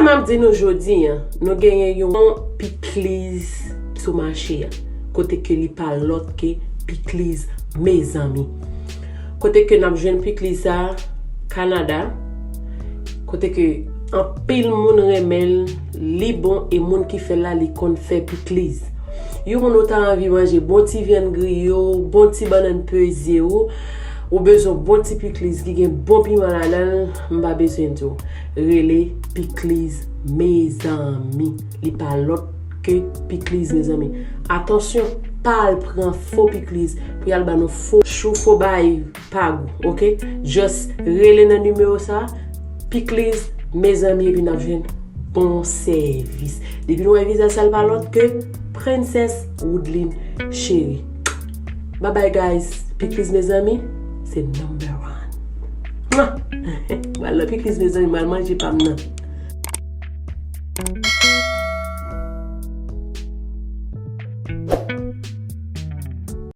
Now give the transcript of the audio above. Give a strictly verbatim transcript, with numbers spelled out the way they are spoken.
M ap di nou jodi a, nou genyen yon pikliz sou mache a, kote ke li pa lòt ke pikliz mezanmi. Kote ke n ap jwenn pikliz sa a, Kanada, kote ke anpil moun renmen l, li bon e moun ki fè l la, li konn fè pikliz. Yon moun ou ta anvi manje bon ti vyann griye w, bon ti bannann peze w, ou bezwen bon ti pikliz ki gen bon piman ladan l, m pa bezwen di w. Rele pikliz mezanmi. Li pa lòt ke pikliz mezanmi. Atansyon, pa al pran fo pikliz pou y al ba nou fo chou, fo bay pa gou, oke? Just rele nan nimewo sa, pikliz mezanmi, epi n ap jwenn bon sèvis. Depi nou wè vizaj sa, l pa lòt ke Princess Woodline Cherie. Bye bye guys. Pikliz mezanmi, se number one. Mwa! Mwen al nan pikliz mezanmi, mwen al manje pa m nan.